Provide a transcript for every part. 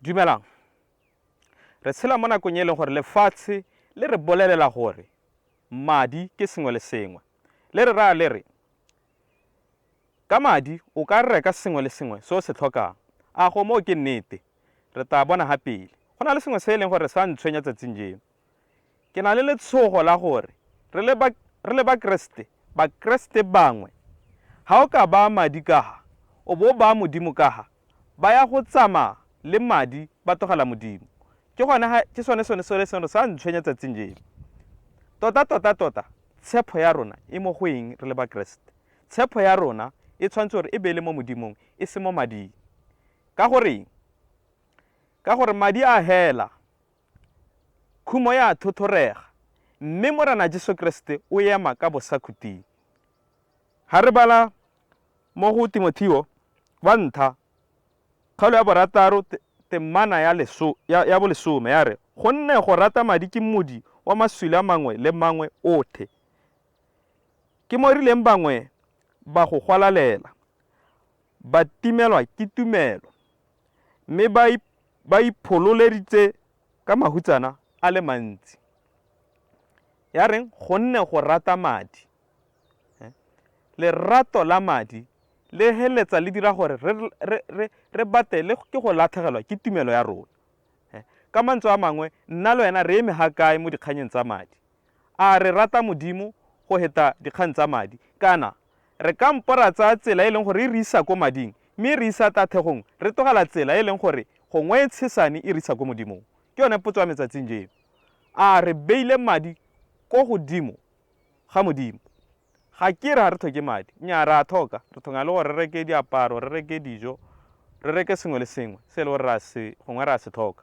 Dumelang. Re tshela mo nakong e leng gore lefatshe le re bolelela gore madi ke sengwe le sengwe. Le re raya le re, ka madi o ka reka sengwe le sengwe se o se tlhokang. A go moo ke nnete? Re tla bona ga pele. Go na le sengwe se e leng gore sa ntshwenya tsatsing jeno. Ke na le letshogo la gore re le ba, re le Bakeresete, Bakeresete bangwe, ga o ka baya madi ka ga, o bo o baya Modimo ka ga, ba ya go tsamaya le madi ba tlogela Modimo. Ke gone ga, ke sone sone sele sengwe sa ntshwenya tsatsing jeno. Tota tota tota, tshepho ya rona e mo go eng re le Bakeresete? Tshepho ya rona e tshwanetse gore e be e le mo Modimong, e se mo mading. Ka goreng? Ka gore madi a hela, Khumo ya thothorega, mme Morena Jesu Keresete o ema ka bosakhuting. Ha re bala mo go Timotheo wa ntlha, kgaolo ya borataro, temana ya, leso, ya, ya bolesome ya re, Gonne go rata madi ke modi wa masula mangwe le mangwe otlhe. Ke mo rileng bangwe ba go gwalalela, ba timelwa ke tumelo, mme ba, ba iphololeditse ka mahutsana a le mantsi. Ya reng? Gonne go rata madi, eh, lerato la madi le heletsa le dira gore re, re, re, re bate le ke go latlhegelwa ke tumelo ya rona. Eh, ka mantswe a mangwe, nna le wena re eme ga kae mo dikganyeng tsa madi? A re rata Modimo go heta dikgang tsa madi? Kana re kampo ra tsaya tsela e leng gore e re isa ko mading, mme e re isa tathegong, re tlogela tsela e leng gore gongwe e tshesane e re isa ko Modimong? Ke yone potso ya metsatsing jeno. A re beile madi ko godimo ga Modimo? Ga ke re ga re tlhoke madi. Nnyaa, re a tlhoka. Re tlhoka le gore re reke diaparo, re reke dijo, re reke sengwe le sengwe se e le gore ra se, gongwe re a se tlhoka.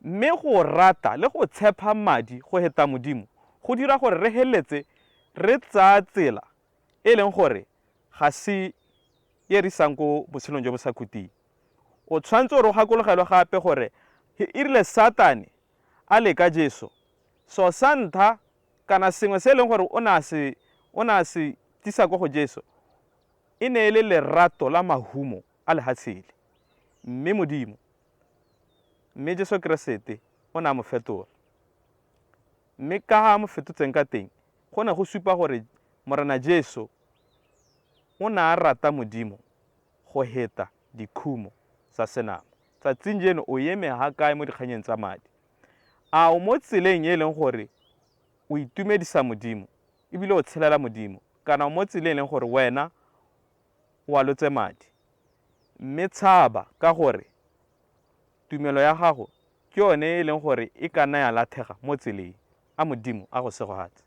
Mme go rata le go tshepa madi go heta Modimo go dira gore re heletse re tsaya tsela e leng gore ga se e re isang ko botshelong jo bo sa khuting. O tshwanetse gore o gakologelwe gape gore e rile Satane a leka Jesu, so sa ntlha kana sengwe se e leng gore o ne a se, o ne a se tlisa ko go Jesu e ne e le lerato la mahumo a lehatshe le. Mme Modimo Mme Jesu Keresete o ne a mo fetola. Mme ka ga a mo fetotseng ka teng, go ne go supa gore Morena Jesu o ne a rata Modimo go heta dikhumo tsa senama. Tsatsing jeno o eme ha kae mo dikganyeng tsa madi? A o mo tseleng e leng gore o itumedisa Modimo ebile o tshelela Modimo, kana o mo tseleng e leng gore wena o alotse madi? Mme tshaba, ka gore tumelo ya gago ke yone e leng gore e ka nna ya lathega mo tseleng. A Modimo a go segohatse.